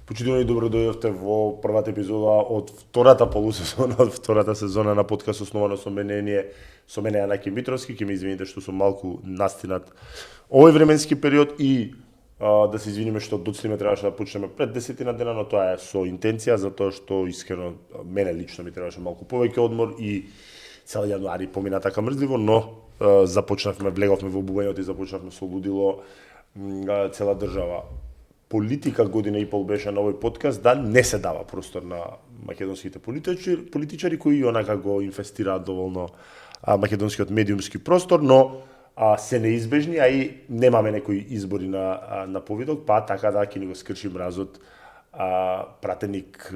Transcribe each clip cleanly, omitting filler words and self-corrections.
Почитувани, добро дојдовте во првата епизода од втората полусезона, од втората сезона на подкаст основано со мене Јанаки Митровски. Ќе ме извините што сум малку настинат овој временски период и да се извиниме што доцнеме требаше да почнеме пред 10 дена, но тоа е со интенција, затоа што искрено мене лично ми требаше малку повеќе одмор и цел јануари помина така мрзливо, но влеговме во бубањето и започнавме со лудило цела држава. Политика година и пол беше на овој подкаст, да не се дава простор на македонските политичари кои онака го инвестираат доволно македонскиот медиумски простор, но се неизбежни, а и немаме некои избори на повидок, па така да ќе ни го скрши мразот пратеник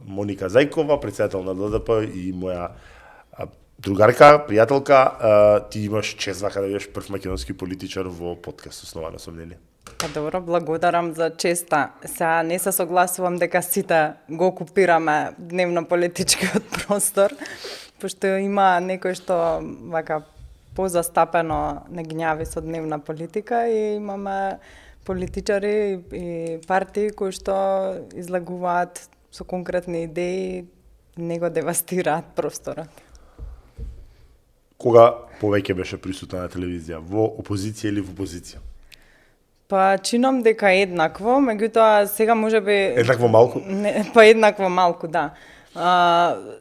Моника Зајкова, председател на ЛДП и моја другарка, пријателка, ти имаш чест да бидеш прв македонски политичар во подкаст основано со мнение. Па добро, благодарам за честа. Сега не се согласувам дека сите го окупираме дневно-политичкиот простор, пошто има некој што вака позастапено не гњави со дневна политика и имаме политичари и партии кои што излагуваат со конкретни идеи, не го девастираат просторот. Кога повеќе беше присутна на телевизија, во опозиција или во позиција? Па чинам дека еднакво, меѓутоа сега можеби Еднакво малку? Не, па еднакво малку, да.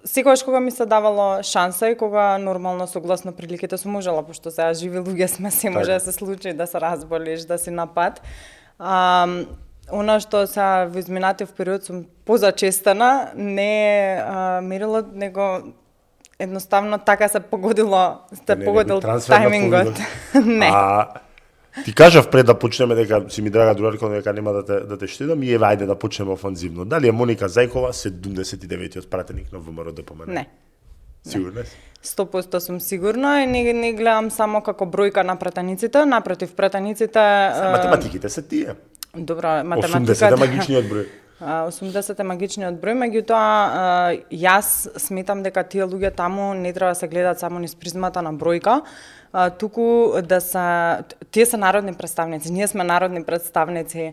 Секогаш кога ми се давало шанса и кога нормално согласно приликите сум можела, пошто сега живи луѓе сме, се може да се случи да се разболиш, да си на пат. Она што сега во изминатив период сум позачестена, не е мерило, него едноставно така се погодил тајмингот. Не. Ти кажав пред да почнеме дека си ми драга другарка, дека нема да те штедам и еве ајде да почнеме офанзивно. Дали е Моника Зајкова 79-тиот пратеник на ВМРО ДПМН? Не. Сигурна си? 100% сум сигурна и не гледам само како бројка на пратениците, напротив пратениците математиките се тие. Добро, математиката 80 е магичниот број. 80 е магичниот број, меѓутоа јас сметам дека тие луѓе таму не треба да се гледаат само низ призмата на бројка, туку да тие се народни представници, ние сме народни представници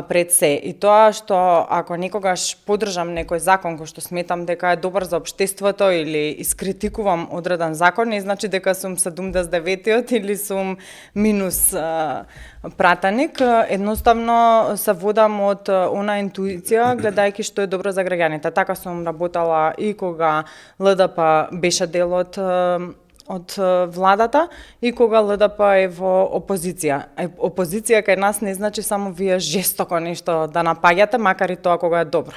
пред се. И тоа што ако некогаш поддржам некој закон кој што сметам дека е добар за општеството или искритикувам одреден закон, не значи дека сум 79-тиот или сум минус пратеник, едноставно се водам од она интуиција гледајќи што е добро за граѓаните. Така сум работела и кога ЛДП беше дел од владата и кога ЛДП е во опозиција. Опозиција кај нас не значи само вие жестоко нешто да напаѓате, макар и тоа кога е добро.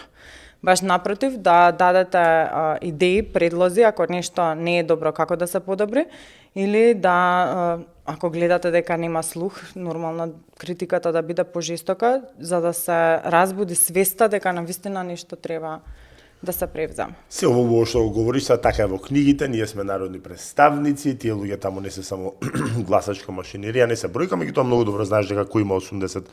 Баш напротив, да дадете идеи, предлози, ако нешто не е добро, како да се подобри, или да, ако гледате дека нема слух, нормално критиката да биде пожестока, за да се разбуди свеста дека навистина нешто треба да се превзема. Се ово што го говориш, така е во книгите, ние сме народни представници, тие луѓе таму не се само гласачка машинерија, не се бројка, меѓутоа многу добро знаеш дека кој има 80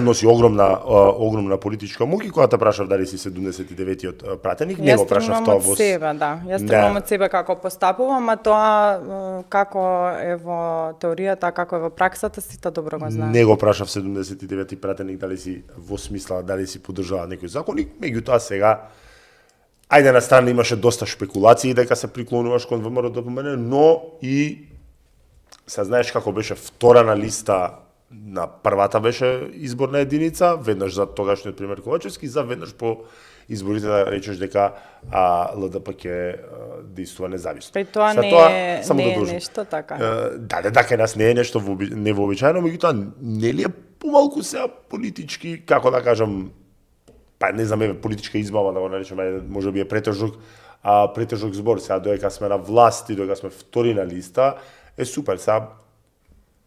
носи огромна политичка моќ и кога те прашав дали си 79-тиот пратеник, не го прашав тоа во себе, да. Јас тргнувам од себе како постапувам, а тоа како е во теоријата, како е во праксата, сите добро го знаат. Не го прашав 79-ти пратеник дали си во смисла дали си поддржава некој законник, меѓутоа сега ајде на страна имаше доста шпекулации дека се приклонуваш кон ВМРО ДПМН, но и се знаеш како беше втора на листа на првата беше изборна единица, веднаш за тогашниот премиер Ковачевски, за веднаш по изборите да речеш дека ЛДП ќе действува независно. Па тоа не е нешто така. Да, кај нас не е нешто невообичаено, меѓутоа нели е помалку сега политички, како да кажам, па не знам, политичка измама да го наречеме, можеби е претежок збор, сега додека сме на власт и додека сме втори на листа, е супер, сега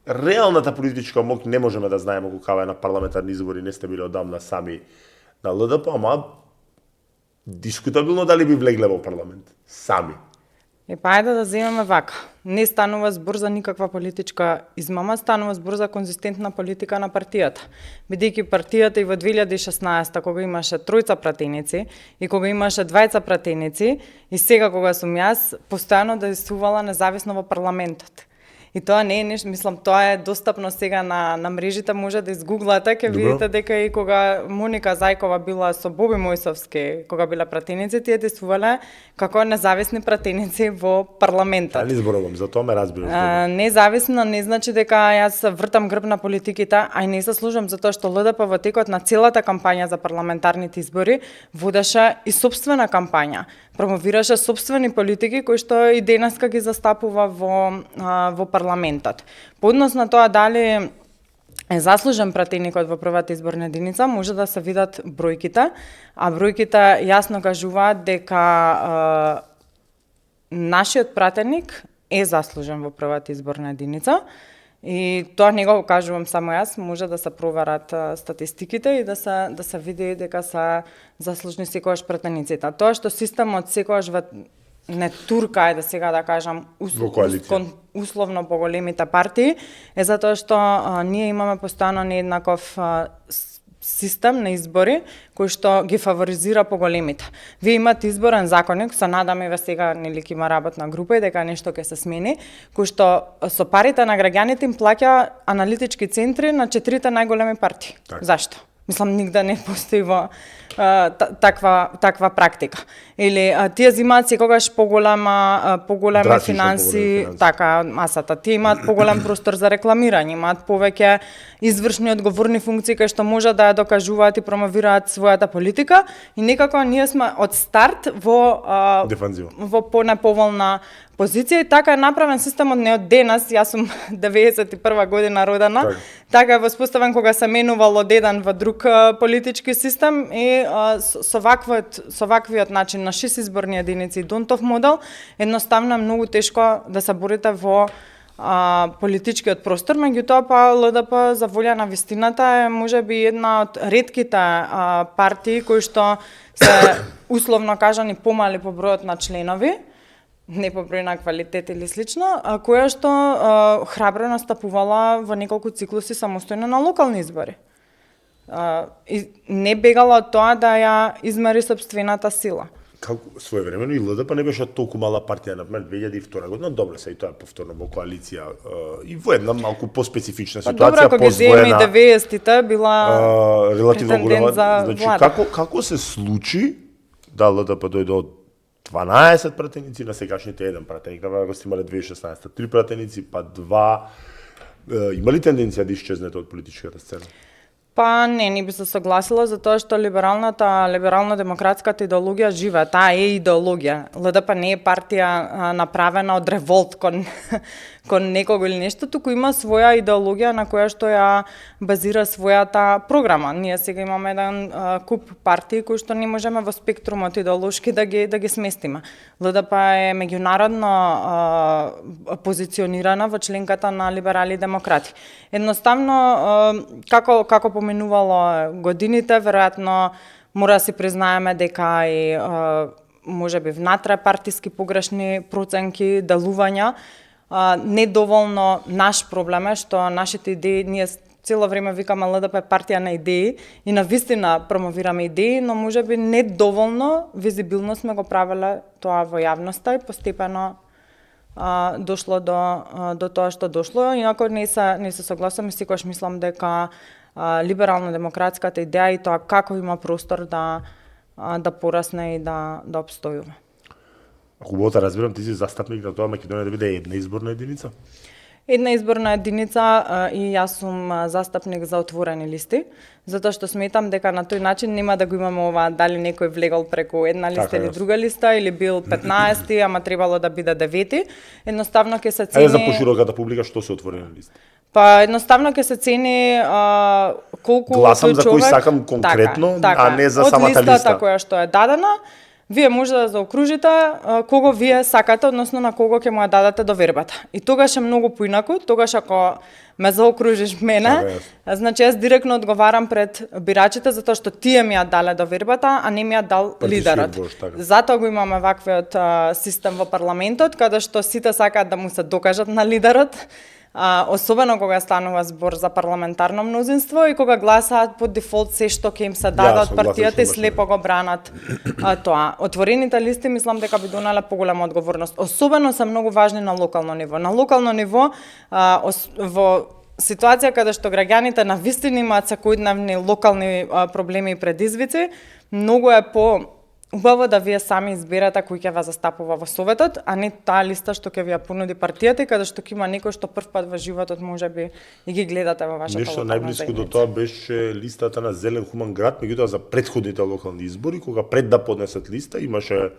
реалната политичка моќ не можеме да знаеме кога е на парламентарни избори, не сте били одамна сами на ЛДП, ама дискутабилно дали би влегле во парламент сами. Па ајде да земеме вака. Не станува збор за никаква политичка измама, станува збор за конзистентна политика на партијата. Бидејќи партијата и во 2016 кога имаше тројца пратеници и кога имаше двајца пратеници и сега кога сум јас, постојано действувала независно во парламентот. И тоа не е нешто, мислам, тоа е достапно сега на мрежите, може да изгуглате, ќе видите дека и кога Моника Зајкова била со Боби Мојсовски, кога биле пратеници, тие действувале како независни пратеници во парламентот. Али зборувам, за тоа ме разбираш. Независно не значи дека јас вртам грб на политиките, а и не се служам за тоа што ЛДП во текот на целата кампања за парламентарните избори водеше и собствена кампања, промовираше собствени политики кои што и денеска ги застапува во парламентот. По однос на тоа дали е заслужен пратеникот во првата изборна единица, може да се видат бројките, а бројките јасно кажуваат дека нашиот пратеник е заслужен во првата изборна единица. И тоа не го кажувам само јас, може да се проверат статистиките и да се види дека се заслужни секогаш пратениците. Тоа што системот секогаш не турка е да сега да кажам условно поголемите партии е затоа што ние имаме постојано нееднаков систем на избори кој што ги фаворизира поголемите. Вие имате изборен законник, се надаме ве сега нели ќе има работна група и дека нешто ќе се смени, кој што со парите на граѓаните им плаќа аналитички центри на 4 најголеми партии. Так. Зашто? Мислам, нигде не постои во таква практика. Или тие земаат секогаш поголеми финанси, така, масата. Тие имаат поголем простор за рекламирање, имаат повеќе извршни одговорни функции кои што може да ја докажуваат и промовираат својата политика и некако ние сме од старт во понеповолна позиција и така е направен системот не од денес, јас сум 91 година родена, така е воспоставен кога се менувал од еден во друг политички систем и со ваквиот начин на 6 изборни единици и Донтов модел, едноставно е многу тешко да се борите во политичкиот простор, меѓутоа па ЛДП за волја на вистината е можеби една од ретките партии кои што се условно кажани помали по бројот на членови, не по број на квалитет или слично, која што храбро настапувала во неколку циклуси самостојно на локални избори. И не бегала од тоа да ја измери собствената сила. Како своевремено и ЛДП не беше толку мала партија, например 2002 година, добро се и тоа повторно во коалиција и во една малку поспецифична ситуација, добро, ако ги земе 90-тите била релативно голема. Значи, како се случи да ЛДП дојде од 12 пратеници на сегашните еден пратеник, на го сте имале 2016 3 пратеници, па 2, има ли тенденција да исчезнете од политичката сцена? Па не би се согласила, затоа што либерално-демократската идеологија живе, таа е идеологија. ЛДП не е партија направена од револт кон некого или нешто, туку има своја идеологија на која што ја базира својата програма. Ние сега имаме еден куп партии кои што не можеме во спектрумот идеолошки да ги сместиме. ЛДП е меѓународно позиционирана во членката на либерали и демократи. Едноставно, како поменувало годините, веројатно мора да си признаеме дека и можеби внатре партиски погрешни проценки, делувања, недоволно наш проблем е што нашите идеи, ние цело време викаме ЛДП партија на идеи и на вистина промовираме идеи, но можеби недоволно визибилно сме го правеле тоа во јавноста и постепено дошло до тоа што дошло. Инако не се согласувам и секогаш мислам дека либерално-демократската идеја и тоа како има простор да порасне и да обстојува. Ако убаво те разбирам, ти си застапник на тоа Македонија да биде една изборна единица? Една изборна единица и јас сум застапник за отворени листи, затоа што сметам дека на тој начин нема да го имаме ова дали некој влегол преку една листа или друга листа или бил 15-ти, ама требало да биде 9-ти. Едноставно ќе се цени. За пошироката публика што се отворени листи? Па едноставно ќе се цени колку гласам за кој сакам конкретно, така, а не за самата листа. Од листата која што е дадена, вие може да заокружите кого вие сакате, односно на кого ќе му ја дадете довербата. И тогаш е многу поинаку, тогаш ако ме заокружиш мене, значи јас директно одговарам пред бирачите затоа што тие ми ја дале довербата, а не ми ја дал лидерот. Затоа го имаме ваквиот систем во парламентот, каде што сите сакаат да му се докажат на лидерот, особено кога станува збор за парламентарно мнозинство и кога гласаат по дефолт се што ќе им се даде од партијата и слепо го бранат тоа. Отворените листи мислам дека би донеле поголема одговорност. Особено се многу важни на локално ниво. На локално ниво во ситуација каде што граѓаните навистина имаат секојдневни локални проблеми и предизвици, многу е убаво да вие сами изберете кој ќе ве застапува во советот, а не таа листа што ќе ви ја понуди партијата, каде што ќе има некој што првпат во животот можеби и ги гледате во вашата локална заедница. Нешто најблиску до тоа беше листата на Зелен хуман град, меѓутоа за претходните локални избори, кога пред да поднесат листа, имаше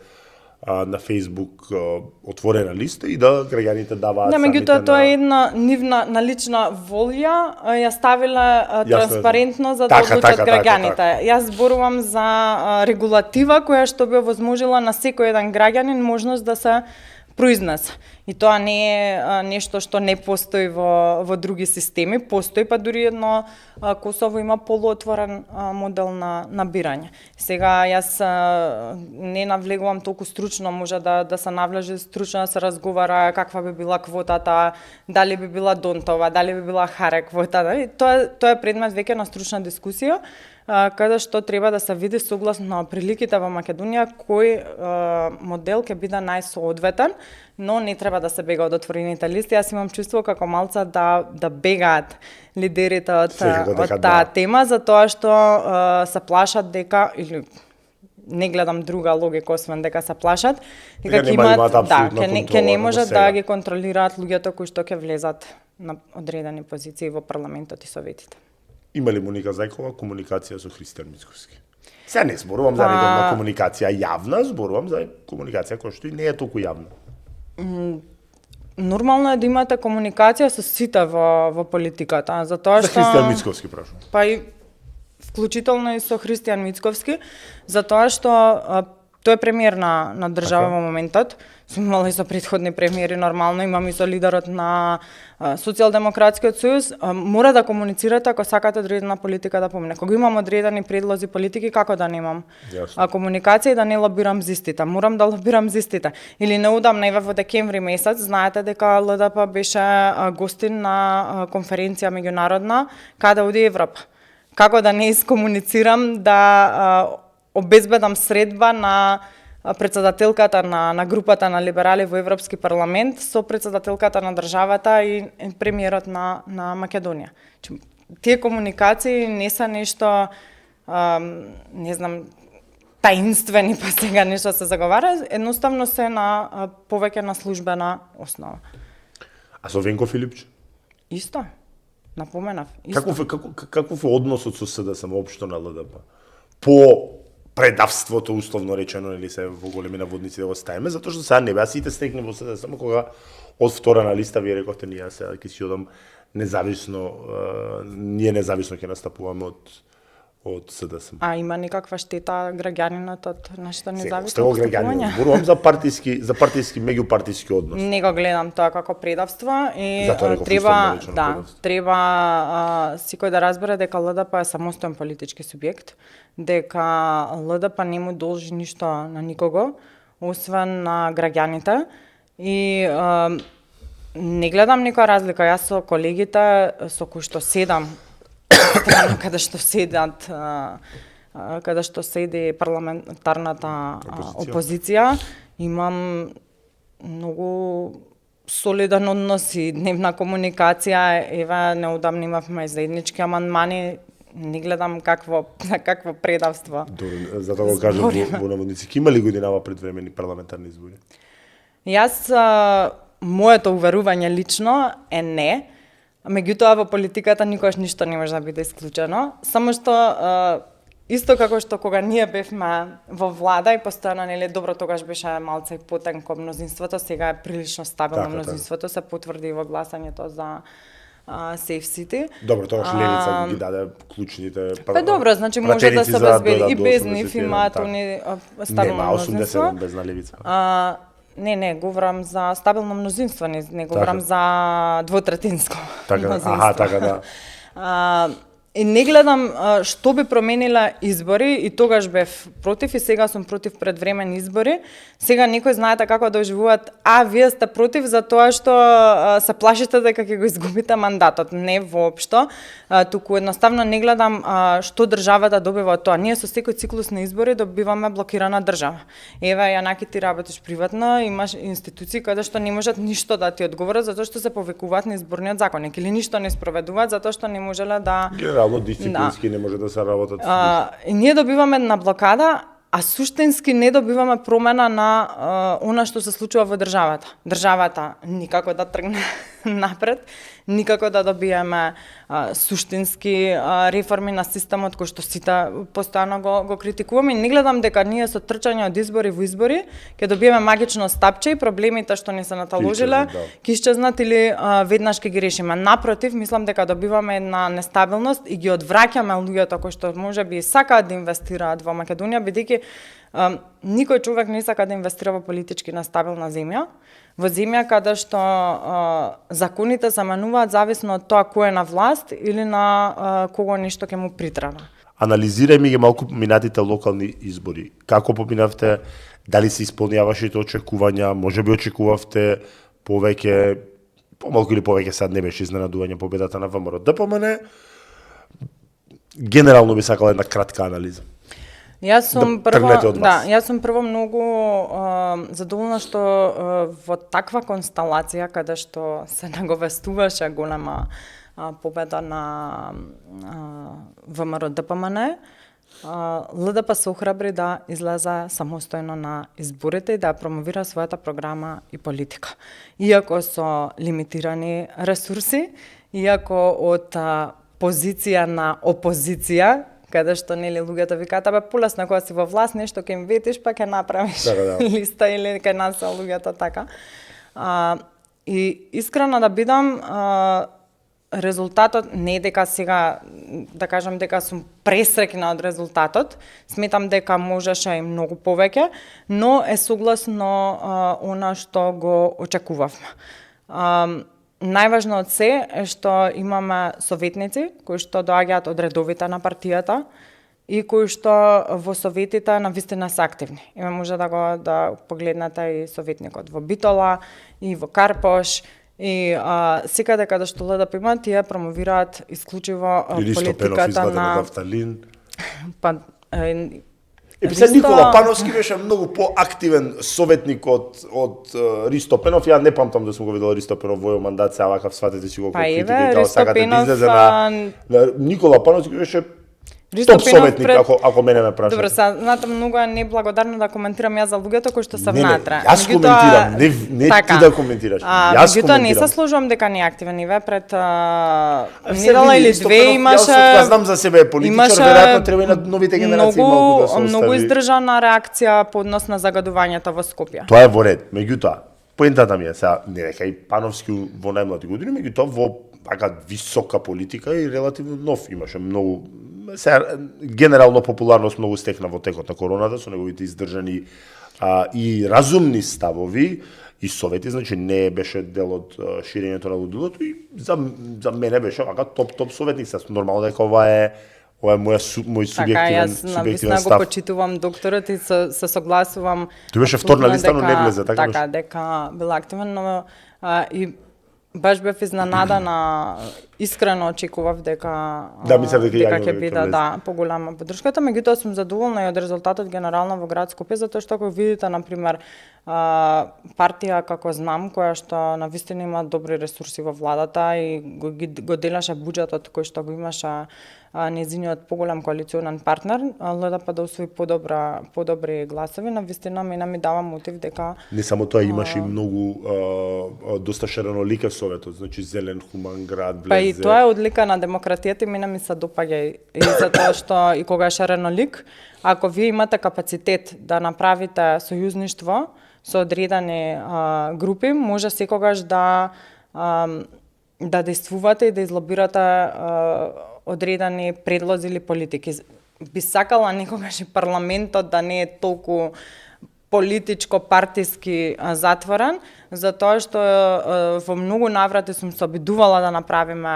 на Facebook отворена листа и да граѓаните даваат самите. Меѓутоа тоа е една нивна налична волја, ја ставиле транспарентно за да одлучат граѓаните. Јас зборувам за регулатива која што би овозможила на секој еден граѓанин можност да се произнесе. И тоа не е нешто што не постои во други системи, постои, па дури едно Косово има полуотворен модел на бирање. Сега јас не навлегувам толку стручно, може да се навлежи стручно да се разговара каква би била квотата, дали би била Донтова, дали би била Харе квота, тоа е предмет веќе на стручна дискусија, каде што треба да се види согласно приликите во Македонија кој модел ќе биде најсоодветен, но не треба да се бега од отворените листи. Јас имам чувство како малца да бегаат лидерите од таа тема, затоа што се плашат дека, или не гледам друга логика освен дека се плашат, дека ќе не можат да ги контролираат луѓето кои што ќе влезат на одредени позиции во парламентот и советите. Има ли Моника Зајкова комуникација со Христијан Мицковски? Сега не зборувам за редовна комуникација јавна, зборувам за комуникација која што и не е толку јавна. Нормално е да имате комуникација со сите во политиката, затоа што Христијан Мицковски прашувам. Па и вклучително и со Христијан Мицковски, затоа што тој е премиер на држава во моментот. Сум имала и со претходни премиери, нормално имам и со лидерот на Социјалдемократскиот сојуз. Мора да комуницирате ако сакате одредена политика да помине. Кога имам одредени предлози политики, како да немам комуникација и да не лобирам за истите. Морам да лобирам за истите. Или неудамна во декември месец, знаете дека ЛДП беше гостин на конференција меѓународна каде оди Европа. Како да не искомуницирам да обезбедам средба на председателката на групата на либерали во Европски парламент со председателката на државата и премиерот на Македонија. Тие комуникации не се нешто, не знам, таинствени, па сега нешто се заговара, едноставно се на повеќе на службена основа. А со Венко Филипче? Исто. Напоменав. Каков е односот со СДСМ општо на ЛДП? По предавството, условно речено, или се во големи наводници да го ставиме, затоа што сега не беа сите стекни во СДСМ, кога од вторена листа вие рековте ние сега ќе си одам независно, ние независно ќе настапуваме од СДСМ. А има некаква штета граѓанинот од нашето независно настапување? Зборувам за партиски меѓупартиски однос. Не го гледам тоа како предавство и треба секој да разбере дека ЛДП е самостоен политички субјект, дека ЛДП не му должи ништо на никого, освен на граѓаните и не гледам никоја разлика. Јас со колегите со кои што седам каде што седи парламентарната опозиција, имам многу солиден однос и дневна комуникација. Еве неудамно имавме заеднички амандмани, не гледам какво предавство. Затоа го кажам во наводници. Има ли годинава предвремени парламентарни избори? Јас моето уверување лично е не. Меѓутоа во политиката никогаш ништо не може да биде исклучено, само што исто како што кога ние бевме во влада и постојано нели добро тогаш беше малце потенко мнозинството, сега е прилично стабилно мнозинството, се потврди во гласањето за Safe City. Добро, тогаш левица ги даде клучните Па добро, значи може да се обезбеди и без нив имаат они стабилно мнозинство. Нема 87 без на левица. Не, говорам за стабилно мнозинство, не говорам за двотретинско мнозинство. Така да. И не гледам што би променила избори и тогаш бев против и сега сум против предвремени избори. Сега некои знаете како да оживуваат, вие сте против за тоа што се плашите дека ќе го изгубите мандатот. Не воопшто, туку едноставно не гледам што државата добива од тоа. Ние со секој циклус на избори добиваме блокирана држава. Еве, Јанаки, ти работиш приватно, имаш институции каде што не можат ништо да ти одговорат затоа што се повикуваат на изборниот законник или ништо не спроведуваат затоа што не можеле да дисциплински не може да се работат. Ние добиваме на блокада, а суштински не добиваме промена на она што се случува во државата. Државата никако да тргне напред, никако да добиеме суштински реформи на системот кој што сите постојано го критикуваме и не гледам дека ние со трчање од избори во избори ќе добиеме магично стапче и проблемите што ни се наталожиле ќе исчезнат или веднаш ќе ги решиме. Напротив, мислам дека добиваме една нестабилност и ги одвраќаме луѓето кои што можеби сакаат да инвестираат во Македонија, бидејќи никој човек не сака да инвестира во политички нестабилна земја, во земја каде што законите се менуваат зависно од тоа кој е на власт или на кого нешто ќе му притреба. Анализирајме ги малку минатите локални избори. Како поминавте? Дали се исполняваше очекувања? Можеби очекувавте повеќе, помалку или повеќе, сад не беше изненадување победата на ВМРО ДПМН? Генерално би сакала една кратка анализа. Јас сум прво многу задоволна што во таква констелација каде што се наговестуваше голема победа на ВМРО ДПМН, ЛДП се охрабри да излезе самостојно на изборите и да промовира својата програма и политика. Иако со лимитирани ресурси, иако од позиција на опозиција, каде што нели луѓето викаат полесно кога си во власт нешто ќе им ветиш па ќе направиш листа или ќе насе луѓето така. И искрено да бидам, резултатот не дека сега да кажам дека сум пресреќна од резултатот, сметам дека можеше и многу повеќе, но е согласно она што го очекувавме. Најважно од се е што имаме советници кои што доаѓаат од редовите на партијата и кои што во советите навистина се активни. Име може да погледнете и советникот во Битола и во Карпош и секаде каде што ЛДП има, тие промовираат исклучиво политиката на Никола Пановски беше многу поактивен советник од Ристо Пенов. Ја не памтам да сум го видел Ристо Пенов во мандат, сега вакав сватете си го кој критика како сакате да излезе на Никола Пановски беше топ советник, ако мене ме прашате. Добро, знатам многу е неблагодарно да коментирам јас за луѓето кои што се внатре. Јас коментирам, не ти да коментираш. Јас коментирам. Не се сложувам дека не е активен, и пред недела или две имаше. Јас знам за себе политичар, веројатно треба и на новите генерации малку да се остави. Многу издржана реакција по однос на загадувањата во Скопје. Тоа е во ред, меѓутоа, поентата ми е сега, не дека и Пановски во најмлади години, меѓутоа во така висока политика и релативно нов, имаше многу генерално популарност многу стекна во текот на короната со неговите издржани и разумни ставови и совети, значи не беше дел од ширењето на лудилото и за мене беше вака топ советник. Нормално дека ова е мој субјективен став. Така, јас го почитувам докторот и се согласувам. Тој беше втор на листа, но не влезе, така? Така, дека бил активен, но и баш бев изненадана, искрено очекував дека ќе биде поголема поддршката, меѓутоа сум задоволна и од резултатот генерално во град Скопје, затоа што ако видите на пример партија како Знам, која што навистина има добри ресурси во владата и го делаше буџетот кој што го имаше нејзиниот поголем коалиционен партнер, ЛДП да усвои подобри гласови, навистина мене ми дава мотив дека не само тоа, имаше и многу доста шареноликав советот, значи зелен, хуман град, влезе. Па и тоа е одлика на демократијата и мене ми се допаѓа и затоа што и кога е шаренолик, ако вие имате капацитет да направите сојузништво со одредени групи, може секогаш да действувате и да излобирате одредени предлози или политики. Би сакала некогаш и парламентот да не е толку политичко-партиски затворен, затоа што во многу наврати сум се обидувала да направиме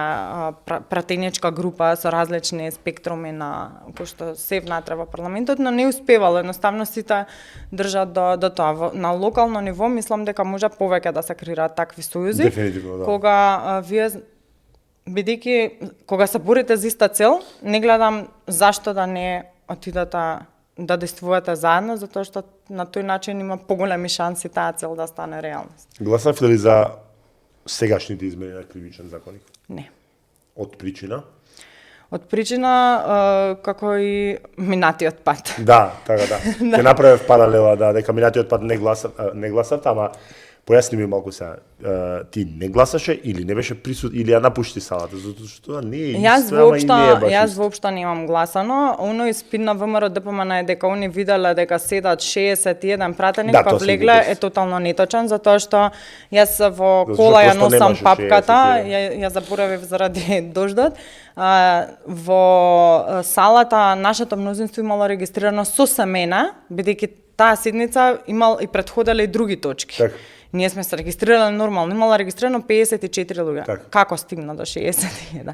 пратеничка група со различни спектруми на кои што се внатре во парламентот, но не успевало, едноставно сите држат до тоа. На локално ниво мислам дека може повеќе да се креираат такви сојузи. Дефинитивно, да. Кога вие бидејќи кога се борите за иста цел, не гледам зашто да не отидете да действувате заедно, затоа што на тој начин има поголеми шанси таа цел да стане реалност. Гласавте ли за сегашните измени на кривичен законник? Не. Од причина? Од причина како и минатиот пат. Да, така да. Ќе направев паралела дека минатиот пат не гласавте, ама појасни ми малку сега. Ти не гласаше или не беше присут или ја напушти салата, затоа што не е исто, ама и не е баш. Јас воопшто немам гласано. Оној спин на ВМРО ДПМН е дека они виделе дека седат 61 пратеник, па влегле е тотално неточен, затоа што јас во кола ја носам папката, ја заборавив заради дождот. Во салата нашето мнозинство имало регистрирано со семена, бидејќи таа седница имал и предходеле и други точки. Так. Ние сме се регистрирале нормално, имала регистрирано 54 луѓе. Так. Како стигна до 61?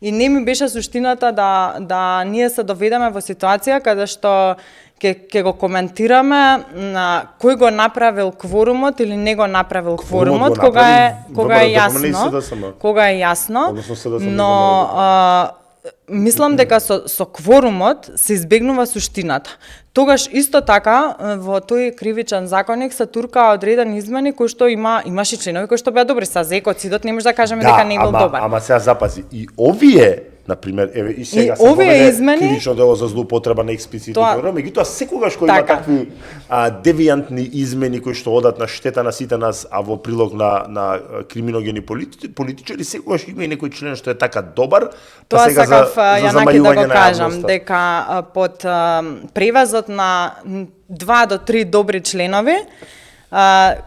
И не ми беше суштината да ние се доведеме во ситуација каде што ќе го коментираме на кој го направил кворумот или не го направил кворумот, кога е јасно, но мислам дека со кворумот се избегнува суштината. Тогаш исто така во тој кривичен законник се туркаа одредени измени кои што имаше членови кои што беа добри, са за екоцидот не може да кажеме дека не бил добар. Ама сега запази и овие например, еве и сега се поведе кривично дело за злоупотреба на експлицитни зборови, меѓутоа секогаш кој има такви девијантни измени кои што одат на штета на сите нас, а во прилог на криминогени политичари, секогаш има и некој член што е така добар, па сега за замајување на кажам дека под превазот на 2 до 3 добри членови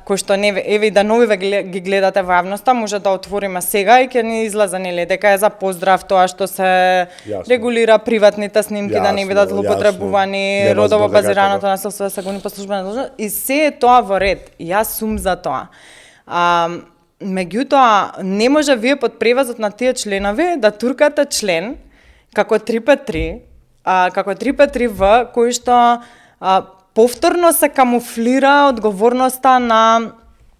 кои што еве да новиве ги гледате во јавноста, може да отвориме сега и ќе ни излезе нели дека е за поздрав тоа што се регулира приватните снимки да не бидат злоупотребувани, родово базираното насилство да се гони по службена должност и се е тоа во ред. Јас сум за тоа. Меѓутоа не може вие под превазот на тие членови да туркате член како 353, како 353В кој што повторно се камуфлира одговорноста на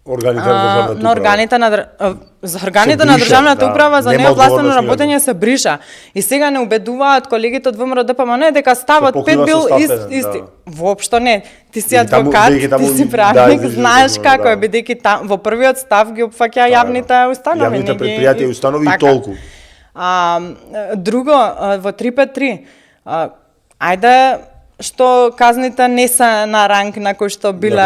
органите на државната управа за неовластено работење се бриша. И сега не убедуваат колегите од ВМРО ДПМН дека ставот 5 бил исти. Воопшто не. Ти си адвокат, ти си правник, знаеш како е, бидејќи во првиот став ги опфаќа јавните установи. Јавните предпријатија и установи и толку. Друго, во 353, ајде што казните не се на ранг на кој што биле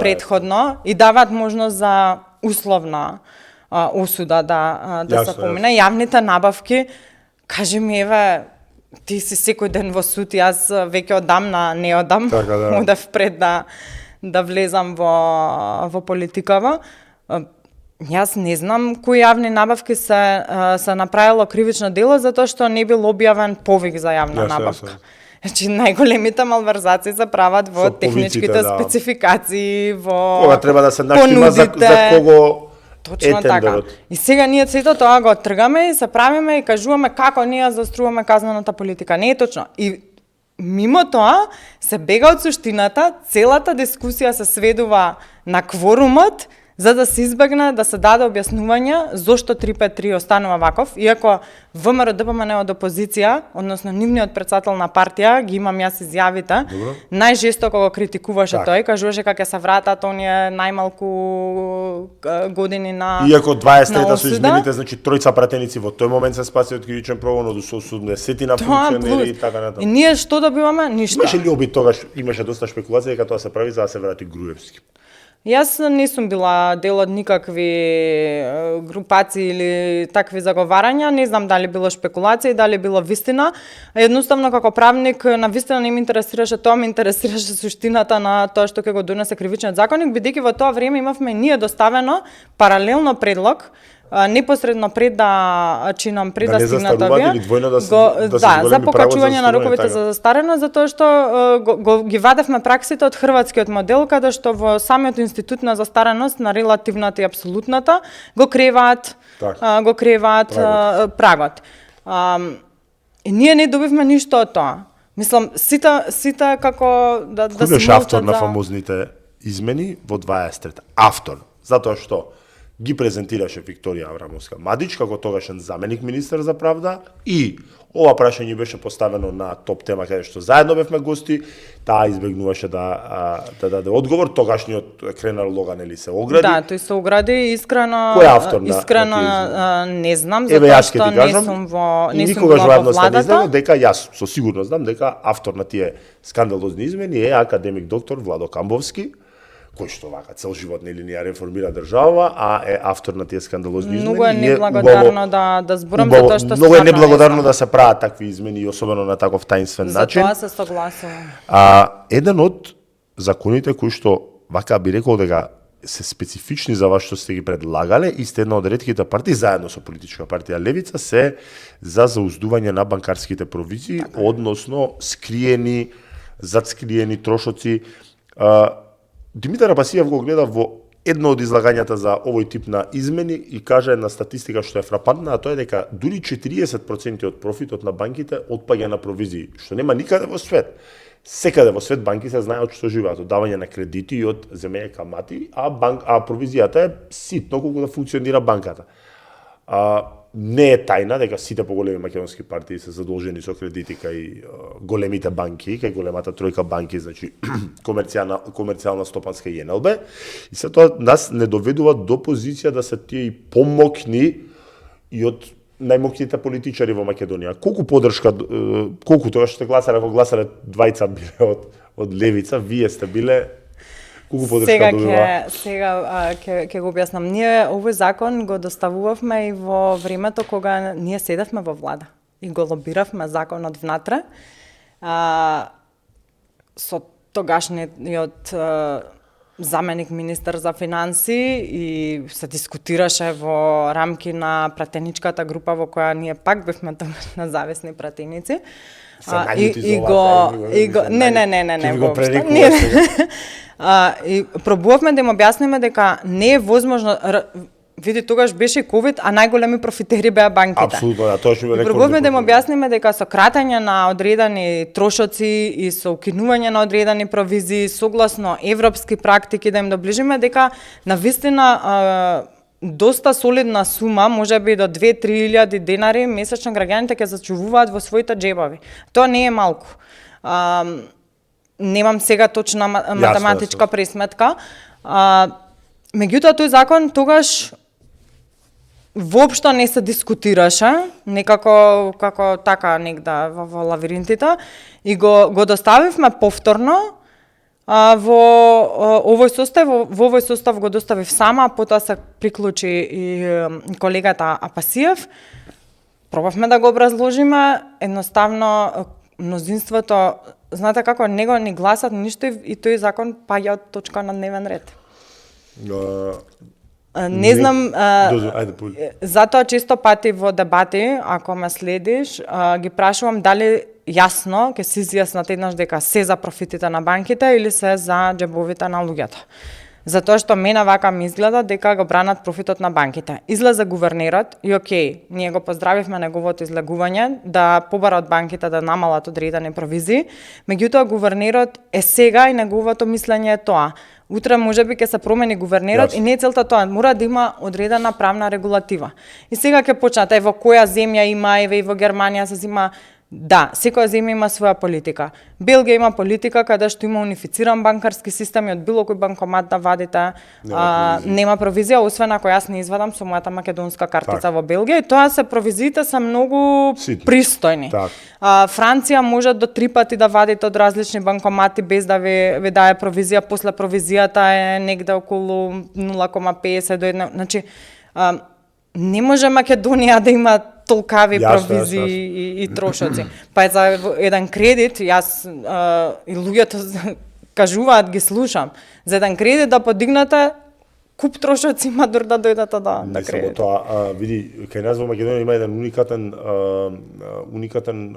предходно и даваат можност за условна осуда да се помине. Јавните набавки, кажи ми еве, ти си секој ден во суд, јас веќе не одам, одев пред да влезам во политикава. Јас не знам кои јавни набавки се направило кривично дело затоа што не бил објавен повик за јавна набавка. Значи, најголемите малверзации се прават во техничките спецификации, во кога треба да се нашима за кого точно така. И сега ние сето тоа го тргаме и се правиме и кажуваме како ние заоструваме казнената политика. Не е точно. И мимо тоа се бега од суштината, целата дискусија се сведува на кворумот, за да се избегне да се даде објаснување зошто 353 останува ваков, иако ВМРО ДПМН од опозиција, односно нивниот претседател на партија, ги имам јас изјавите, најжестоко го критикуваше тој, кажуваше како се вратат оние најмалку години на иако 23-та со измените, значи тројца пратеници во тој момент се спаси од кривичен прогон, од 80-тина функционери и така натаму. И ние што добиваме? Ништо. Имаше ли обид тогаш, имаше доста шпекулација дека тоа се прави за да се врати Груевски? Јас не сум била дел од никакви групации или такви заговарања, не знам дали било шпекулација, дали било вистина. Едноставно како правник на вистина не ме интересираше тоа, ме интересираше суштината на тоа што ќе го донесе кривичниот законник, бидејќи во тоа време имавме ние доставено паралелно предлог непосредно пред да чинам пред да да стигнат овие. Или двојно да се за покачување на роковите за застареност, затоа што ги вадевме праксите од хрватскиот модел, каде што во самиот институт на застареност на релативната и апсолутната го креваат прагот. И ние не добивме ништо од тоа. Мислам, сите како да се Кој беше автор на фамозните измени во 23-та? Автор. Затоа што ги презентираше Викторија Аврамовска Мадич како тогашен заменик министер за правда и ова прашање беше поставено на топ тема каде што заедно бевме гости, таа избегнуваше да даде одговор, тогашниот Кренар Логан или се огради. Да, тој се огради искрено. Кој е автор не знам, затоа што не сум во владата. Не знам дека јас со сигурност знам дека автор на тие скандалозни измени е академик доктор Владо Камбовски, кој што вака цел живот нели ни ја реформира држава, а е автор на тие скандалозни измени. Многу е неблагодарно да зборам затоа што многу е неблагодарно да се прават такви измени, особено на таков таинствен начин. За тоа се согласувам. Еден од законите кои што вака би рекол дека се специфични за вас што сте ги предлагале и сте една од ретките партии заедно со политичка партија Левица се за зауздување на банкарските провизии, односно задскриени трошоци. Димитар Апасиев го гледа во едно од излагањата за овој тип на измени и кажа една статистика што е фрапантна, а тоа е дека дури 40% од профитот на банките отпаѓа на провизии, што нема никаде во свет. Секаде во свет банки се знаат што живеат од давање на кредити и од земење камати, а провизијата е ситно колку да функционира банката. Не е тајна дека сите поголеми македонски партии се задолжени со кредити кај големите банки, кај големата тројка банки, значи комерцијална стопанска и НЛБ, и се тоа нас не доведува до позиција да се тие и помокни и од најмокните политичари во Македонија. Колку поддршка, колку тоа што гласале, ако гласале двајца биле од Левица, вие сте биле Сега ќе го објаснам. Ние овој закон го доставувавме и во времето кога ние седевме во влада и го лобиравме законот внатре. Со тогашниот заменик министер за финанси и се дискутираше во рамки на пратеничката група во која ние пак бевме на зависни пратеници. И пробувавме да им објасниме дека не е возможно. Види, тогаш беше ковид, а најголеми профитери беа банките. Апсолутно, да, тоа што ви рекол. Пробувавме да им објасниме дека со кратење на одредени трошоци и со укинување на одредени провизии согласно европски практики да им доближиме дека навистина доста солидна сума, можеби до 2-3 илјади денари месечно граѓаните ќе зачувуваат во своите џебови. Тоа не е малку. Немам сега точна математичка пресметка. Меѓутоа тој закон тогаш воопшто не се дискутираше, некако како така негда во лавиринтите, и го доставивме повторно во овој состав го доставив сама, потоа се приклучи и колегата Апасиев. Пробавме да го образложиме, едноставно мнозинството, знаете како, него ни гласат ништо и тој закон паѓа од точка на дневен ред. Не знам, затоа често пати во дебати, ако ме следиш, ги прашувам дали јасно ќе се изјаснат еднаш дека се за профитите на банките или се за џебовите на луѓето. Затоа што мене вака ми изгледа дека го бранат профитот на банките. Излезе гувернерот и окей, ние го поздравивме неговото излегување да побара од банките да намалат одредени провизии, меѓутоа гувернерот е сега и неговото мислење е тоа. Утре можеби ќе се промени гувернерот и не е целта тоа, мора да има одредена правна регулатива. И сега ќе почнат, во која земја има, и во Германија се зема. Да, секоја земја има своја политика. Белгија има политика каде што има унифициран банкарски систем и од било кој банкомат да вадите нема провизија, освен ако јас не извадам со мојата македонска картица во Белгија, и тоа се провизиите се многу пристојни. Франција може до 3 пати да вадите од различни банкомати без да ви дае провизија, после провизијата е негде околу 0,50 до 1. Значи, не може Македонија да има толкави провизии и трошоци. Па за еден кредит, јас и луѓето кажуваат, ги слушам, за еден кредит да подигнете куп трошоци има дур да дојдат да Не само кредит. тоа, види, кај нас во Македонија има еден уникатен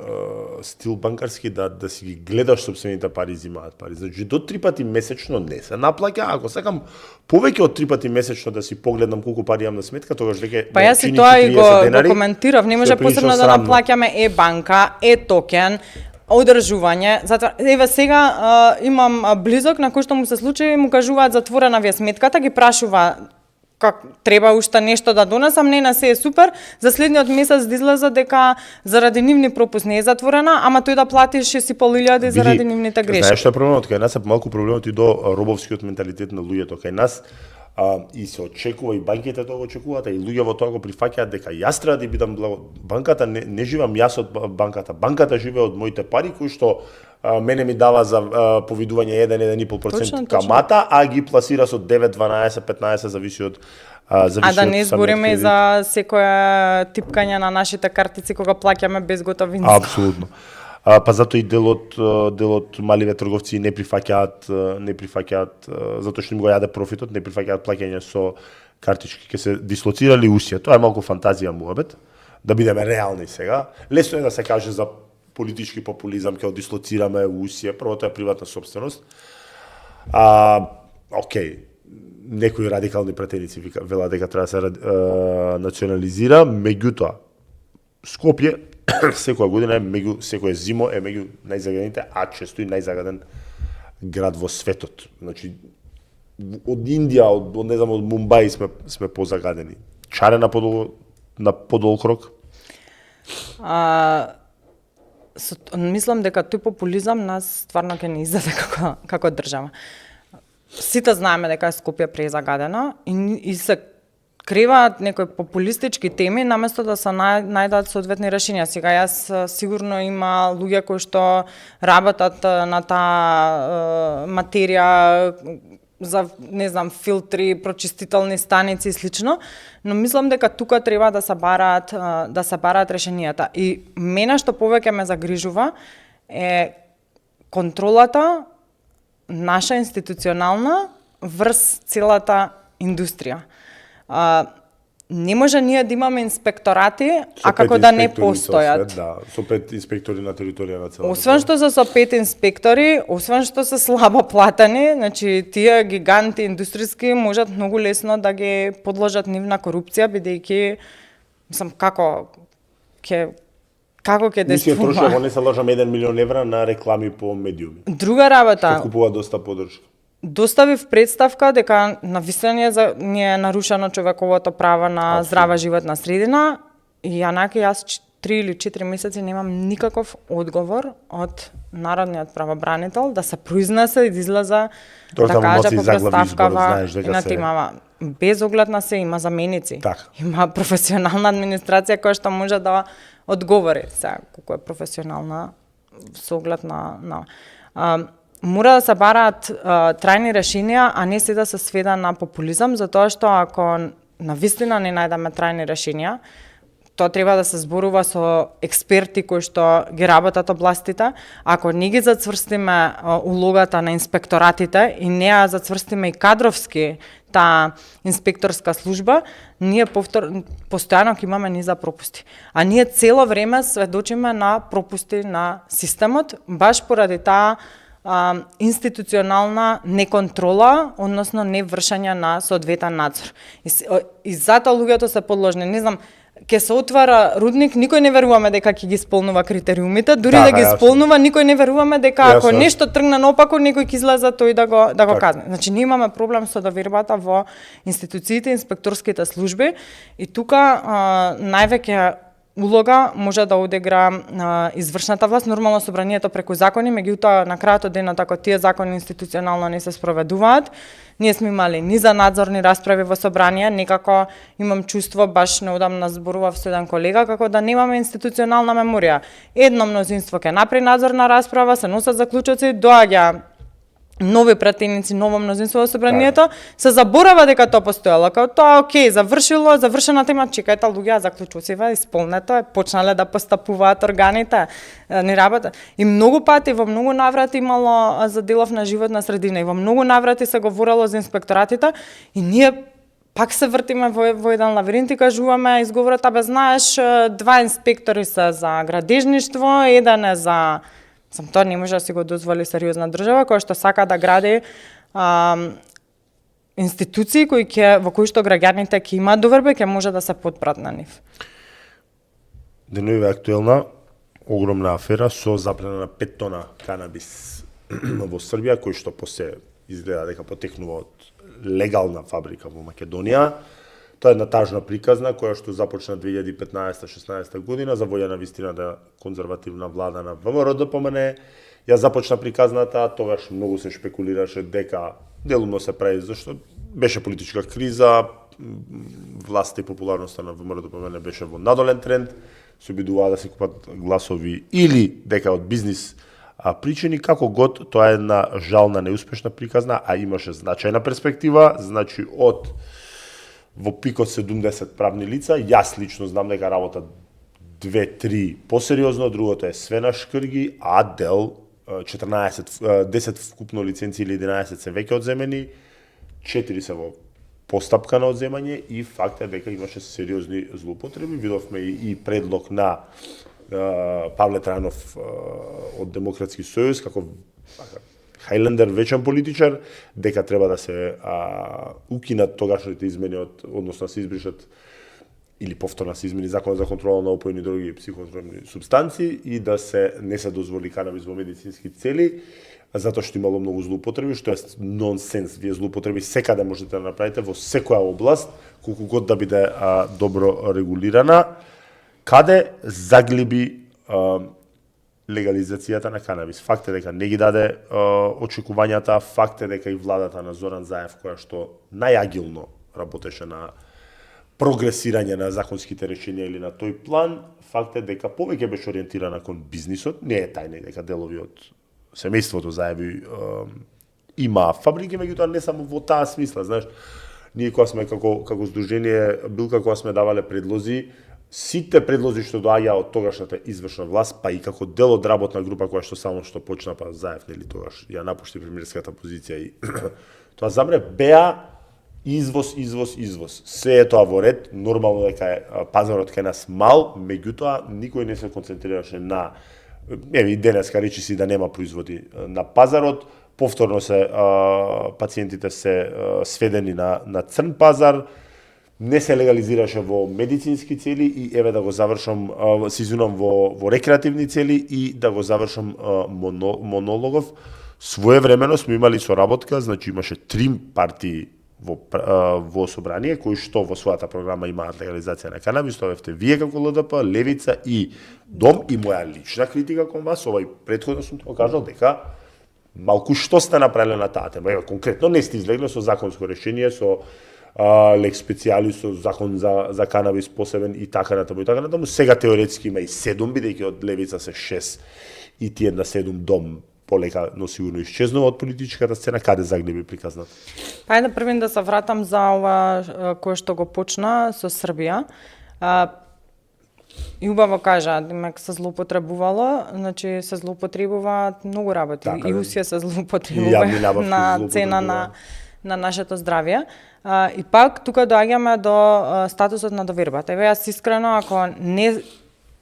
стил банкарски да си ги гледаш сопствените пари зимаат пари. Значи до 3 пати месечно не се наплаќа, ако сакам повеќе од 3 пати месечно да си погледам колку пари имам на сметка, тогаш дека Па јас и чини тоа и 40 го денари, коментирав, не што може е прилично посебно да срамно. наплаќаме банка, токен, одржување. Затоа еве сега имам близок на кој што му се случи, му кажуваат затворена ви е сметката, ги прашува как треба уште нешто да донесам, не на се е супер, за следниот месец да излезе дека заради нивни пропуск не е затворена, ама тој да плати 6.500 заради нивните грешки. Знаеш што е проблемот? Кај нас е малку проблемот и до робовскиот менталитет на луѓето. Кај нас и се очекува и банките тоа го очекуваат, и луѓе во тоа го прифаќаат дека јас треба да бидам банката не живам јас од банката. Банката живее од моите пари кои што мене ми дава за повидување 1-1,5% камата, а ги пласира со 9, 12, 15 зависи од А да не збориме и за секоја типкање на нашите картици кога плаќаме без готовинска. Апсолутно. Па затоа и делот маливе трговци не прифаќаат затоа што им го јаде профитот, не прифаќаат плаќање со картички, ќе се дислоцирали усија. Тоа е малку фантазија муабет, да бидеме реални сега. Лесно е да се каже за политички популизам, ќе дислоцираме усија, прво тоа е приватна собственост. Океј, некои радикални претеници велат дека треба да се национализира, меѓутоа Скопје секоја година секоја зимо е меѓу најзагадените, а често и најзагаден град во светот. Значи од Индија, од не знам, од Мумбај сме позагадени. Чаре на подолг рок? Мислам дека тој популизам нас стварно ќе не издаде како држава. Сите знаеме дека Скопје презагадена и се креваат некои популистички теми наместо да се најдат соодветни решенија. Сега јас сигурно има луѓе кои што работат на таа материја за, не знам, филтри, прочистителни станици и слично, но мислам дека тука треба да се бараат решенијата. И мене што повеќе ме загрижува е контролата наша институционална врз целата индустрија. Не може ние да имаме инспекторати, а како да не постојат. Со 5 инспектори на територија на целата. Освен што се со 5 инспектори, освен што се слабо платени, значи тие гиганти индустријски можат многу лесно да ги подложат нивна корупција, бидејќи мислам како ќе действува. Мислам троши, не се лажам, 1 милион евра на реклами по медиуми. Друга работа. Што купува доста подршка. Доставив представка дека навистина ни е нарушено човековото право на здрава животна средина и јас 3 или 4 месеци немам никаков одговор од народниот правобранител да се произнесе и да излезе да каже по представкава и на тимава. Без оглед на се има заменици. Има професионална администрација која што може да одговори. Сега колку е професионална со оглед на мора да се бараат трајни решенија, а не се да се сведа на популизам, затоа што ако навистина не најдеме трајни решенија, тоа треба да се зборува со експерти кои што ги работат областите. Ако не ги зацврстиме улогата на инспекторатите и не ја зацврстиме и кадровски таа инспекторска служба, ние постојано ќе имаме низа пропусти. А ние цело време сведочиме на пропусти на системот, баш поради таа институционална неконтрола, односно невршење на соодветен надзор. И затоа луѓето се подложни. Не знам, ќе се отвара рудник, никој не веруваме дека ќе ги исполнува критериумите, дури да ги исполнува, никој не веруваме дека ако нешто тргне наопако, некој ќе излезе тој да го казне. Значи ние имаме проблем со довербата во институциите, инспекторските служби и тука највеќе улога може да одигра извршната власт, нормално собранието преку закони, меѓутоа на крајот од денот ако тие закони институционално не се спроведуваат, ние сме имали низа надзорни расправи во собрание, некако имам чувство, баш неодамна зборував со еден колега, како да немаме институционална меморија. Едно мнозинство ќе направи надзорна расправа, се носат заклучоци, доаѓа нови пратеници, ново мнозинство во собранието, се заборава дека тоа постоело, како тоа окей, завршена тема, чекајте луѓе, заклучоцива исполнето е, почнале да постапуваат органите, не работа. И многу пати во многу наврати имало за деловна животна средина и во многу наврати се говорело за инспекторатите и ние пак се вртиме во еден лавиринт и кажуваме изговорот, абе знаеш, 2 инспектори се за градежништво, еден е за тоа не може да си го дозволи сериозна држава која што сака да гради институции во кои што граѓаните ќе имаат доверба и ќе може да се подпрат на нив. Денови актуелна огромна афера со заплената 5 тона канабис во Србија, кој што после изгледа дека потекнува од легална фабрика во Македонија. Тоа е една тажна приказна која што започна 2015-16 година за волја на вистината конзервативна влада на ВМРО-ДПМН. Ја започна приказната, тогаш многу се шпекулираше дека делумно се прави зашто беше политичка криза, власта и популарноста на ВМРО-ДПМН беше во надолен тренд, се обидуваа да се купат гласови или дека од бизнис причини, како год, тоа е една жална неуспешна приказна, а имаше значајна перспектива, значи од во пикот 70 правни лица, јас лично знам дека работа 2-3 посериозно, другото е све на шкрги, а дел 10 вкупно лиценци или 11 се веќе одземени, 4 се во постапка на одземање и факт е дека имаше сериозни злоупотреби. Видовме и предлог на Павле Трајанов од Демократски сојуз, како Хајлендер, вечен политичар, дека треба да се укинат тогашните измени односно се избришат или повторно се измени законот за контрола на опојни дроги и психотропни супстанции и да не се дозволи канабис во медицински цели, затоа што имало многу злоупотреби, што е нонсенс. Вие злоупотреби секаде можете да направите во секоја област, колку год да биде добро регулирана. Каде заглиби легализацијата на канабис? Факт е дека не ги даде очекувањата, факт е дека и владата на Зоран Заев, која што најагилно работеше на прогресирање на законските решенија или на тој план, факт е дека повеќе беше ориентирана кон бизнисот, не е тајна дека делови од семејството Заеви има фабрики, меѓутоа не само во таа смисла, знаеш, ние кога сме како здружение Билка, кога сме давале предлози, сите предлози што доаѓа од тогашната извршна власт, па и како дел од работна група која што само што почна, па Заев, нели, тогаш ја напушти премиерската позиција и тоа замре, беа извоз. Се е тоа во ред, нормално дека пазарот кај нас мал, меѓутоа никој не се концентрираше на и денеска речи си да нема производи на пазарот, повторно се пациентите се сведени на црн пазар, не се легализираше во медицински цели и еве да го завршам, се извинувам, во рекреативни цели и да го завршам монологов. Своевремено сме имали соработка, значи имаше 3 партии во собрание кои што во својата програма имаат легализација на канабис, тоа бевте вие како ЛДП, Левица и Дом, и моја лична критика кон вас, претходно сум тоа кажал дека малку што сте направиле на таа тема. Конкретно не сте излегле со законско решение, со лекс специјалис, со закон за канабис посебен и така натаму. Сега теоретски има и 7, бидејќи од Левица се 6 и тие на 7 Дом полека, но сигурно исчезнува од политичката сцена. Каде заглеби приказната? Па да првин да се вратам за ова кое што го почна со Србија. И убаво кажа, демек се злоупотребувало, значи се злоупотребуваат многу работи. Така, и усија се злоупотребува на цена на нашето здравје. И пак тука доаѓаме до статусот на довербата. Еве јас искрено, ако не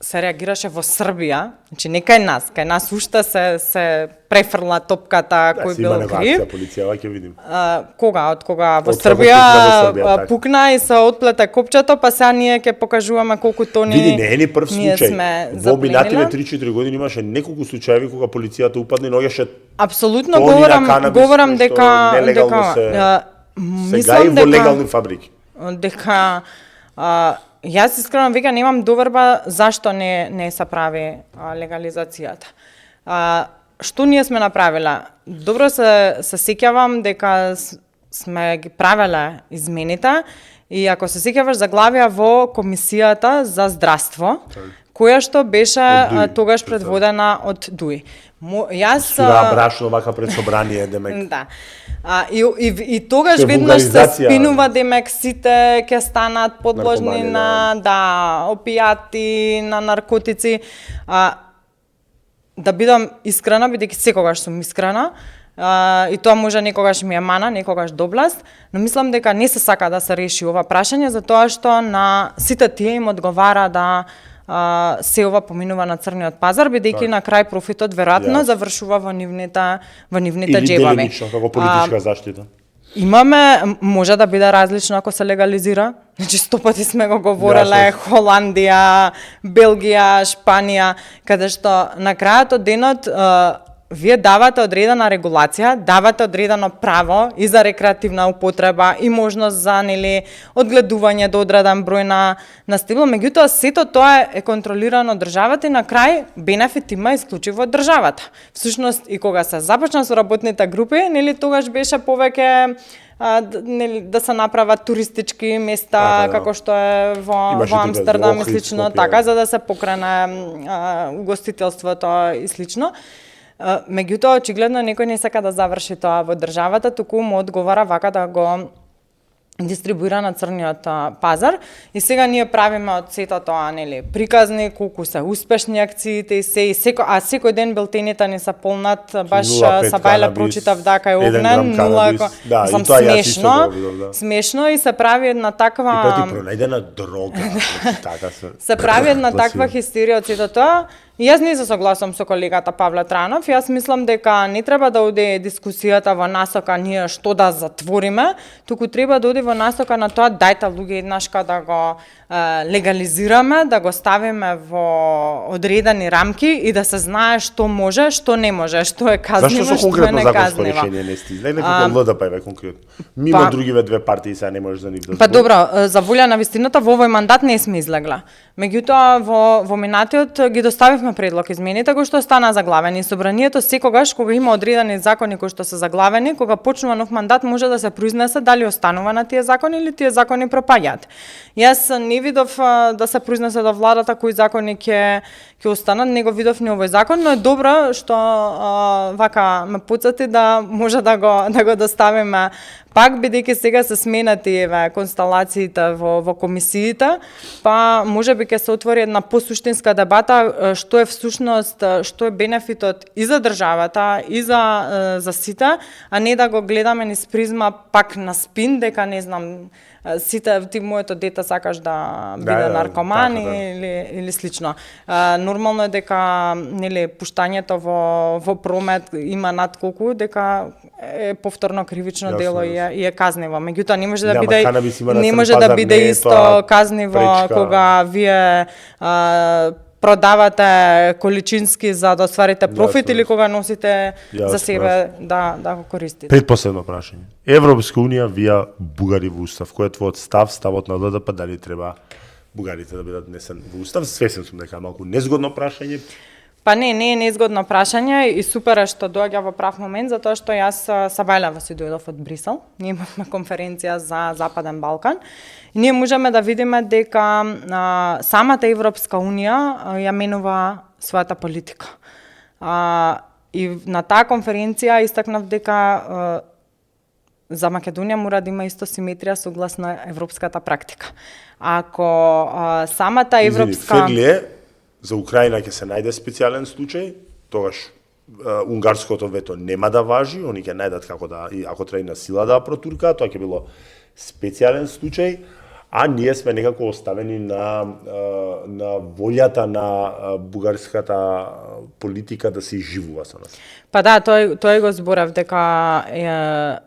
се реагираше во Србија, значи не кај нас уште се префрла топката кој бил крив. Да, полицијава ќе видим. Од кога во Србија пукна и се отплете копчето, па сега ние ќе покажуваме колку тони. Види, не е ни прв случај. Во минативе 3-4 години имаше неколку случаи кога полицијата упадне ноѓеше. Апсолутно говорам дека сега и во легални фабрики. Дека јас искрено веќе немам доверба зашто не се прави легализацијата. Што ние сме направиле? Добро се сеќавам дека сме ги правеле измените и ако се сеќаваш заглавија во Комисијата за здравство, која што беше тогаш предводена од ДУИ. Јас брашно вака пред собрание демек. Да. И тогаш Што е веднаш се вулгаризација. спинува демек сите ќе станат подложни Наркомани, на опијати, на наркотици. Да бидам искрена, бидејќи секогаш сум искрена, и тоа може некогаш ми е мана, некогаш добласт, но мислам дека не се сака да се реши ова прашање, затоа што на сите тие им одговара да се ова поминува на црниот пазар, бидејќи на крај профитот веројатно завршува во нивните Или џебови. делимично како политичка заштита. Имаме, може да биде различно ако се легализира. Значи 100 пати сме го говореле, Холандија, Белгија, Шпанија, каде што на крајот од денот вие давате одредена регулација, давате одредено право и за рекреативна употреба и можност за одгледување до одреден број на стебло, меѓутоа сето тоа е контролирано од државата и на крај бенефит има исклучиво од државата. Всушност и кога се започна со работните групи, тогаш беше повеќе да се направат туристички места како што е во Амстердам и слично, така за да се покрене угостителството и слично. Меѓутоа, очигледно некој не сака да заврши тоа во државата, туку му одговара вака да го дистрибуира на црниот пазар. И сега ние правиме од сето тоа, приказни, колку се успешни акциите и секој ден билтените ни се полнат, баш Сабајле прочитав дека е огнен, 0, сам смешно, смешно и се прави една таква... И пати пронајдена дрога, така се прави една таква хистерија од сето тоа. И јас не се согласам со колегата Павле Транов, јас мислам дека не треба да оде дискусијата во насока ние што да затвориме, туку треба да оде во насока на тоа дајте луѓе еднашка да го легализираме, да го ставиме во одредени рамки и да се знае што може, што не може, што е казниво, што е не казниво. Зашто со конкретно законско решение не стигне? Некако ЛДП е конкретно. Мимо другиве две партии сега не можеш за нив да збориш. Па добро, за волја на вистината во овој мандат не сме излегла. Меѓутоа во минатиот ги доставивме предлог измените кои што стана заглавени. Собранието секогаш кога има одредени закони кои што се заглавени, кога почнува нов мандат може да се произнесе дали останува на тие закони или тие закони пропаѓаат. Јас не видов да се произнесе до владата кои закони ќе останат, не го видов ни овој закон, но е добро што вака ме потсети да може да го доставиме пак, бидејќи сега се сменати констелациите во комисиите, па можеби ќе се отвори една посуштинска дебата што е всушност, што е бенефитот и за државата и за сите, а не да го гледаме низ призма пак на спин дека не знам сите ти моето дете сакаш да биде наркоман или слично. Нормално е дека пуштањето во промет има над колку дека е повторно кривично дело и е казниво. Меѓутоа не може да биде исто казниво кога вие продавате количински за да остварите профит или кога носите за себе да го користите. Предпоследно прашање. Европска унија вија бугари во устав. Кој е твојот ставот на ЛДП, дали треба бугарите да бидат внесен во устав? Свесен сум дека е малку незгодно прашање. Па не е незгодно прашање и супер е што доаѓа во прав момент, затоа што јас Сабајлева си дојдов од Брисел. Ние имавме конференција за Западен Балкан. И ние можеме да видиме дека самата Европска унија ја менува својата политика. И на таа конференција истакнав дека за Македонија мора да има исто симетрија согласно европската практика. Ако самата европска... Феглие, за Украина ќе се најде специјален случај, тогаш унгарското вето нема да важи, они ќе најдат како да, ако треба и на сила да протуркаат, тоа ќе било специјален случај, а ние сме некако оставени на волјата на бугарската политика да се изживува со нас. Па да, тој го зборав дека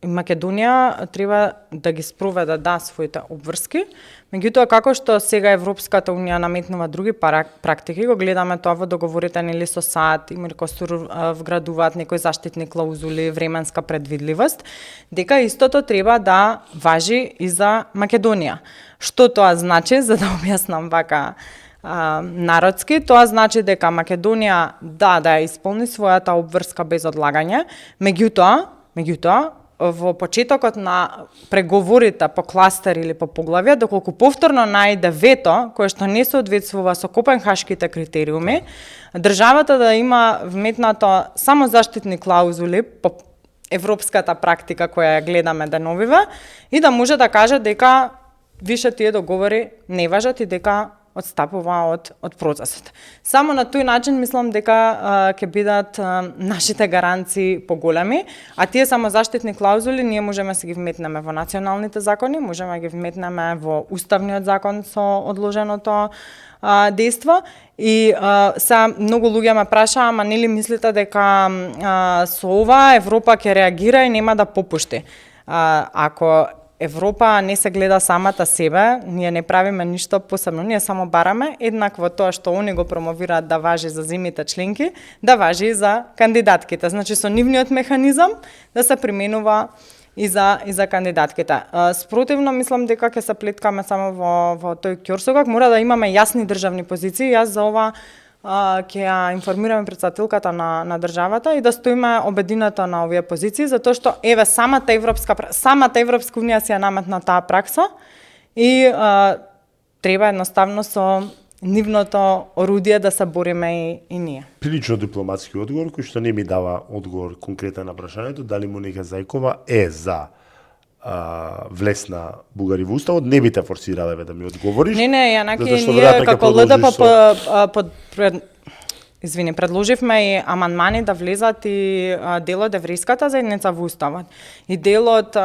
Македонија треба да ги спроведе своите обврски, меѓутоа како што сега Европската унија наметнува други практики, го гледаме тоа во договорите со САД и Меркосур вградуваат некои заштитни клаузули, временска предвидливост, дека истото треба да важи и за Македонија. Што тоа значи, за да објаснам вака народски, тоа значи дека Македонија да ја исполни својата обврска без одлагање, меѓутоа во почетокот на преговорите по кластер или по поглавја, доколку повторно најде вето кое што не соодветствува со копенхашките критериуми, државата да има вметнато само заштитни клаузули по европската практика која ја гледаме деновиве и да може да каже дека више тие договори не важат и дека одстапува од процесот. Само на тој начин мислам дека ќе бидат нашите гаранции поголеми, а тие самозаштитни клаузули ние можеме се ги вметнеме во националните закони, можеме да ги вметнеме во уставниот закон со одложеното дејство и многу луѓе ме прашаа, ама нели мислите дека со ова Европа ќе реагира и нема да попушти? Ако Европа не се гледа самата себе, ние не правиме ништо посебно, ние само бараме еднакво тоа што они го промовираат да важи за земјите членки, да важи и за кандидатките. Значи со нивниот механизам да се применува и за кандидатките. Спротивно мислам дека ќе се плеткаме само во тој ќорсогак, мора да имаме јасни државни позиции. Јас за ова ќе ја информираме претседателката на државата и да стоиме обединета на овие позиции, затоа што еве самата Европска унија си ја наметна таа пракса и треба едноставно со нивното орудие да се бориме и ние. Прилично дипломатски одговор кој што не ми дава одговор конкретен на прашањето дали Моника Зајкова е за влесна Бугари во уставот, не би те форсирале да ми одговориш. Не, Јанаки, ние како ЛДП предложивме и амандмани да влезат и делот еврејската заедница во уставот. И делот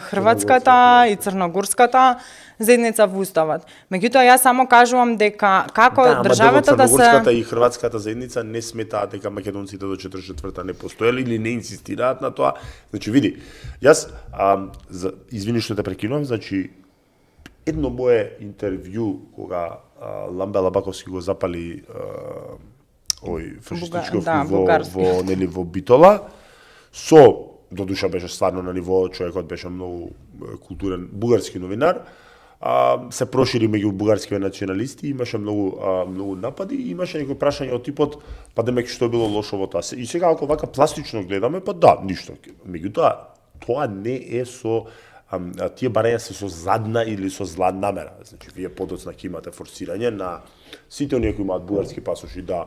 хрватската и црногорската заедница во уставот. Меѓутоа јас само кажувам дека како државата да се црногорската и хрватската заедница не сметаат дека македонците до 44-та не постоеле или не инсистираат на тоа. Значи види, јас извини што те прекинувам, значи едно мое интервју кога Ламбела Баковски го запали фашистичков во Битола, со додуша беше стварно на ниво, човекот беше многу културен бугарски новинар, се прошири меѓу бугарските националисти, имаше многу напади и имаше некои прашања од типот па демек што било лошо во тоа. И сега ако вака пластично гледаме, па да, ништо. Меѓутоа тоа не е со тие барања се со задна или со зла намера. Значи вие подоцна ќе имате форсирање на сите оние кои имаат бугарски пасоши да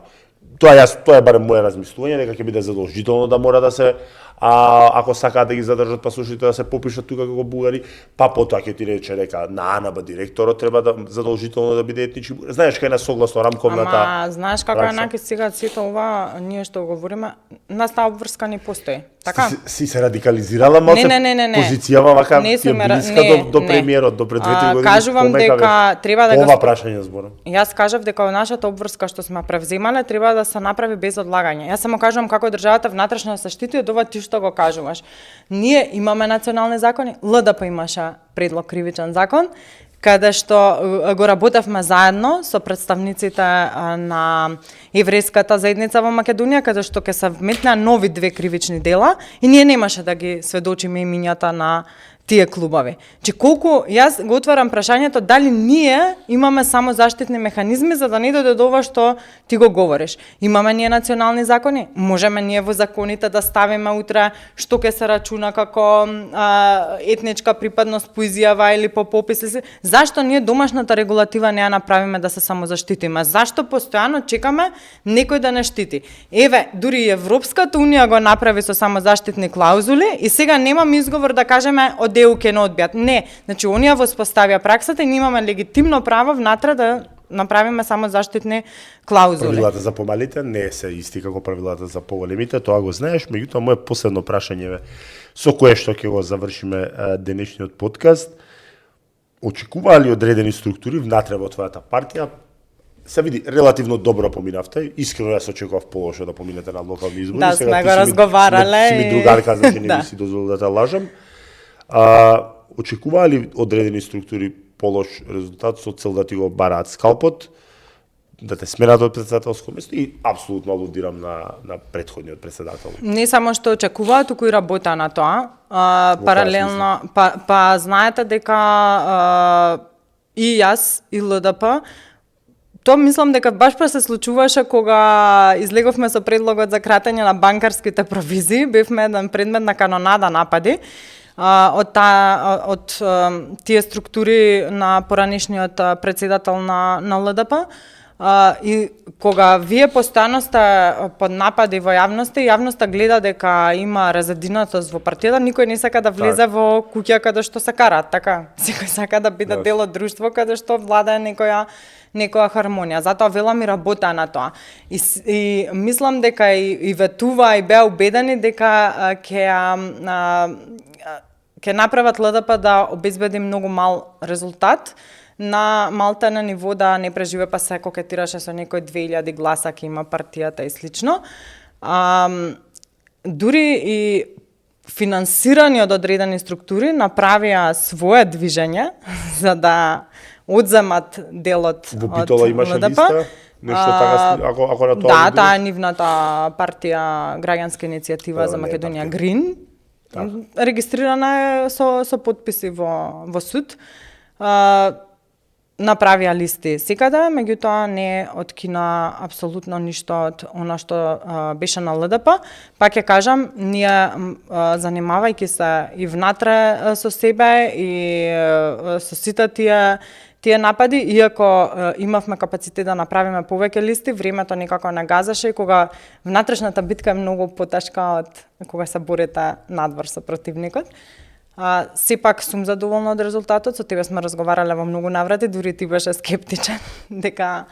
тоа е барем моје размислување дека ќе биде задолжително да мора да се ако сакаат да ги задржат пасошите да се попишат тука како бугари, па потоа ќе ти рече дека на АНБ директорот треба да задолжително да биде етнички бугари. Знаеш кај на согласно рамковната. Ама знаеш како е наки сега сето ова ние што говориме, нас таа обврска не постои. Така? Си се радикализирала малку позицијава вака ти е блиска до премиерот, до пред 2-3 години. Кажувам дека треба да ова прашање зборам. Јас кажав дека нашата обврска што сме превземале треба да се направи без одлагање. Јас само кажувам како државата внатрешно се штити од ова ти што го кажуваш. Ние имаме национални закони, ЛДП имаше предлог кривичен закон, каде што го работевме заедно со представниците на еврејската заедница во Македонија, каде што ќе се вметнеа нови 2 кривични дела и ние немаше да ги сведочиме имињата на тие клубови. Че колку јас го отварам прашањето дали ние имаме само заштитни механизми за да не дојде до ова што ти го говориш. Имаме ние национални закони, можеме ние во законите да ставиме утре што ќе се рачуна како етничка припадност по изјава или по попис. Зашто ние домашната регулатива не ја направиме да се самозаштитиме? Зашто постојано чекаме некој да не штити? Еве, дури и Европската унија го направи со самозаштитни клаузули и сега немам изговор да кажеме од ЕУ ќе не одбијат. Не, значи оние воспоставија праксата и ние имаме легитимно право внатре да направиме само заштитни клаузули. Правилата за помалите не се исти како правилата за поголемите, тоа го знаеш, меѓутоа моје последно прашање е со кое што ќе го завршиме денешниот подкаст. Очекуваа ли одредени структури внатре во твојата партија? Се види, релативно добро поминавте. Искрено јас очекував полошо да поминете на локални избори. Да, сме го разговарале. Си ми другарка, значи не би си дозволил да те лажам. Очекуваа ли одредени структури полош резултат со цел да ти го бараат скалпот, да те сменат од претседателско место и апсолутно алудирам на претходниот претседател. Не само што очекуваа, туку и работа на тоа. Паралелно, знаете дека и јас и ЛДП тоа мислам дека баш па се случуваше кога излеговме со предлогот за кратење на банкарските провизии, бевме еден предмет на канонада напади од тие структури на поранешниот претседател на ЛДП. И кога вие постојано сте под напади во јавноста гледа дека има разединатост во партијата, никој не сака да влезе во куќа каде што се караат, така? Секој сака да биде дел од друштво каде што владае некоја хармонија. Затоа велам и работа на тоа. И мислам дека и ветува и беа убедени дека ќе направат ЛДП да обезбеди многу мал резултат, на малта ниво да не преживе, па се кокетираше со некој 2000 гласа ке има партијата и слично. Дури и финансирани од одредени структури направија свое движење за да одземат делот од ЛДП. Во Битола имаше листа? Нешто така, ако на тоа... Да, таа е нивната партија Граѓанска иницијатива за Македонија Грин. Регистрирана е со потписи во суд. Направија листи секаде, меѓутоа не откина апсолутно ништо од она што беше на ЛДП. Пак ќе кажам, ние занимавајќи се и внатре со себе и со сите тие напади, иако имавме капацитет да направиме повеќе листи, времето некако не газаше и кога внатрешната битка е многу потешка од кога се борите надвор со противникот. Сепак сум задоволна од резултатот, со тебе сме разговарале во многу наврати, дури ти беше скептичен дека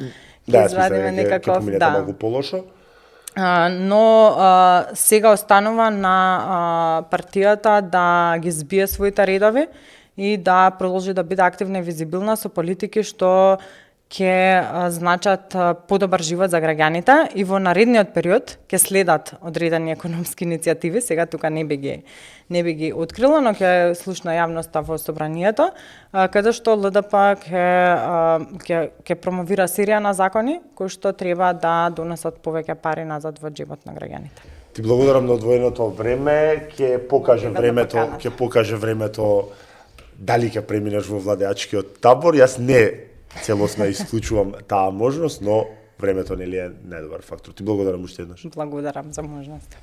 ќе израдиме некаков, малку полошо. Но сега останува на партијата да ги збие своите редови и да продолжи да биде активна и визибилна со политики што ќе значат подобар живот за граѓаните и во наредниот период ќе следат одредени економски иницијативи, сега тука не би ги открила, но ќе слушна јавноста во собранието, каде што ЛДП ќе промовира серија на закони кои што треба да донесат повеќе пари назад во џебот на граѓаните. Ти благодарам на одвоеното време, ќе покаже времето дали ќе преминеш во владеачкиот табор. Јас не целосно исклучувам таа можност, но времето нели е најдобар фактор. Ти благодарам уште еднаш. Благодарам за можноста.